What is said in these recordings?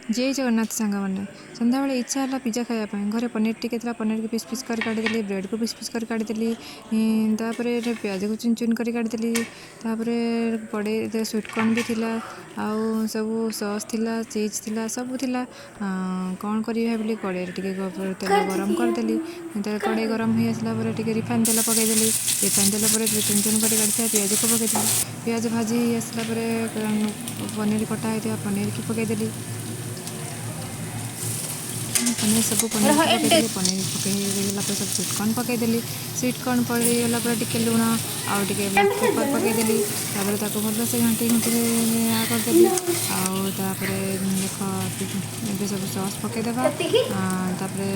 ଜୟ ଜଗନ୍ନାଥ ସାଙ୍ଗମାନେ। ସନ୍ଧ୍ୟାବେଳେ ଇଚ୍ଛା ହେଲା ପିଜା ଖାଇବା ପାଇଁ। ଘରେ ପନିର ଟିକେ ଥିଲା, ପନିରକୁ ପିସ୍ ପିସ୍ କରି କାଟିଦେଲି, ବ୍ରେଡ଼କୁ ପିସ୍ ପିସ୍ କରି କାଟିଦେଲି, ତାପରେ ପିଆଜକୁ ଚୁନ ଚୁନ କରି କାଟିଦେଲି। ତାପରେ କଡ଼େଇ ସୁଇଟ୍ କର୍ଣ୍ଣ ବି ଥିଲା ଆଉ ସବୁ ସସ୍ ଥିଲା, ଚିଜ୍ ଥିଲା, ସବୁ ଥିଲା। କ'ଣ କରିବି ଭାବିଲି। କଡ଼େଇରେ ଟିକେ ତେଲ ଗରମ କରିଦେଲି। କଡ଼େଇ ଗରମ ହେଇ ଆସିଲା ପରେ ଟିକେ ରିଫାଇନ୍ ତେଲ ପକାଇଦେଲି। ରିଫାଇନ୍ ତେଲ ପରେ ଚୁନ ଚୁନ କରି କାଟିଥିବା ପିଆଜକୁ ପକାଇଦେଲି। ପିଆଜ ଭାଜି ହେଇ ଆସିଲା ପରେ ପନିର କଟା ହେଇଥିବା ପନିରକି ପକାଇଦେଲି। ପନିର, ସବୁ ପନିର ପକାଇଦେଲି। ପନିର ପକାଇ ହେଇଗଲା ପରେ ସବୁ ସୁଇଟ୍ କର୍ଣ୍ଣ ପକାଇଦେଲି। ସୁଇଟ୍ କର୍ଣ୍ଣ ପଡ଼ିଗଲା ପରେ ଟିକେ ଲୁଣ ଆଉ ଟିକେ ବ୍ଲାକ୍ ପେପର୍ ପକାଇଦେଲି। ତାପରେ ତାକୁ ଭଲସେ ଘାଣ୍ଟି ଘୁଣ୍ଟି କରିଦେଲି। ଆଉ ତାପରେ ଦେଖ, ଏବେ ସବୁ ସସ୍ ପକାଇଦେବା। ତାପରେ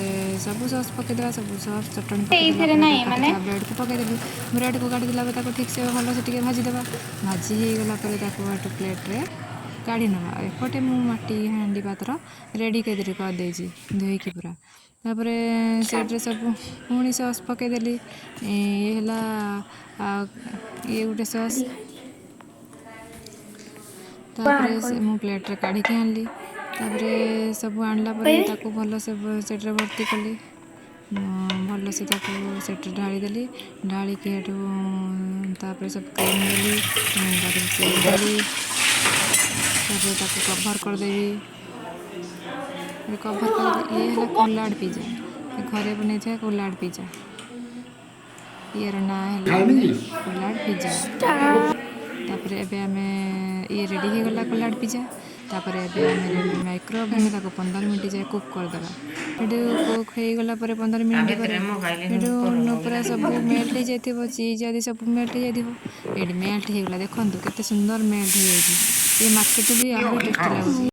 ସବୁ ସସ୍ ପକାଇଦେବା, ସବୁ ସସ୍ ଚଟଣି ପକାଇଦେଲା ଏଇଥିରେ ପରେ ନାଇଁ ମାନେ କାଟିଥିବା ବ୍ରେଡ଼କୁ ପକାଇଦେଲି। ବ୍ରେଡ଼କୁ କାଟିଦେଲା ପରେ ତାକୁ ଠିକ୍ସେ ଭଲସେ ଟିକେ ଭାଜିଦେବା। ଭାଜି ହେଇଗଲା ପରେ ତାକୁ ଗୋଟେ ପ୍ଲେଟ୍ରେ କାଢ଼ି ନେବା। ଏପଟେ ମୁଁ ମାଟି ହାଣ୍ଡି ପାତ୍ର ରେଡ଼ି କରିଦେଇଛି ଧୋଇକି ପୁରା। ତାପରେ ସେଇଥିରେ ସବୁ ପୁଣି ସସ୍ ପକାଇଦେଲି। ଇଏ ହେଲା ଇଏ ଗୋଟେ ସସ୍। ତାପରେ ସେ ମୁଁ ପ୍ଲେଟ୍ରେ କାଢ଼ିକି ଆଣିଲି। ତାପରେ ସବୁ ଆଣିଲା ପରେ ତାକୁ ଭଲସେ ସେଠାରେ ଭର୍ତ୍ତି କଲି। ଭଲସେ ତାକୁ ସେଠି ଢାଳିଦେଲି। ଢାଳିକି ସେଠୁ ତାପରେ ସବୁ କ୍ରିମ୍ ଦେଲି, ତାପରେ ଚିଜ୍ ଦେଲି। ତାପରେ ତାକୁ କଭର୍ କରିଦେବି। କଭର୍ କରିଦେଲି। ଇଏ ହେଲା କୁଲାଡ଼ ପିଜା, ଘରେ ବନେଇଥିବା କୁଲାଡ଼ ପିଜା। ଇଏର ନାଁ ହେଲା କୁଲାଡ଼ ପିଜା। ତାପରେ ଏବେ ଆମେ ଇଏ ରେଡ଼ି ହେଇଗଲା କୁଲାଡ଼ ପିଜା। ତାପରେ ଏବେ ଆମେ ମାଇକ୍ରୋ ଓଭେନରେ ତାକୁ 15 ମିନିଟ୍ ଯାଏ କୁକ୍ କରିଦେବା। ସେଠୁ କୁକ୍ ହେଇଗଲା ପରେ, 15 ତା ମିନିଟ୍ ପରେ ଭିତରେ ମୁଁ ଖାଇଲିନି। ସେଠୁ ଉପର ପୁରା ସବୁ ମେଲ୍ଟ ହେଇଯାଇଥିବ, ଚିଜ୍ ଆଦି ସବୁ ମେଲ୍ଟ ହେଇଯାଇଥିବ। ଏଇଠି ମେଲ୍ଟ ହେଇଗଲା, ଦେଖନ୍ତୁ କେତେ ସୁନ୍ଦର ମେଲ୍ଟ ହେଇଯାଇଛି। ଇଏ ମାର୍କେଟରୁ ବି ଆହୁରି ଟେଷ୍ଟି ଲାଗୁଛି।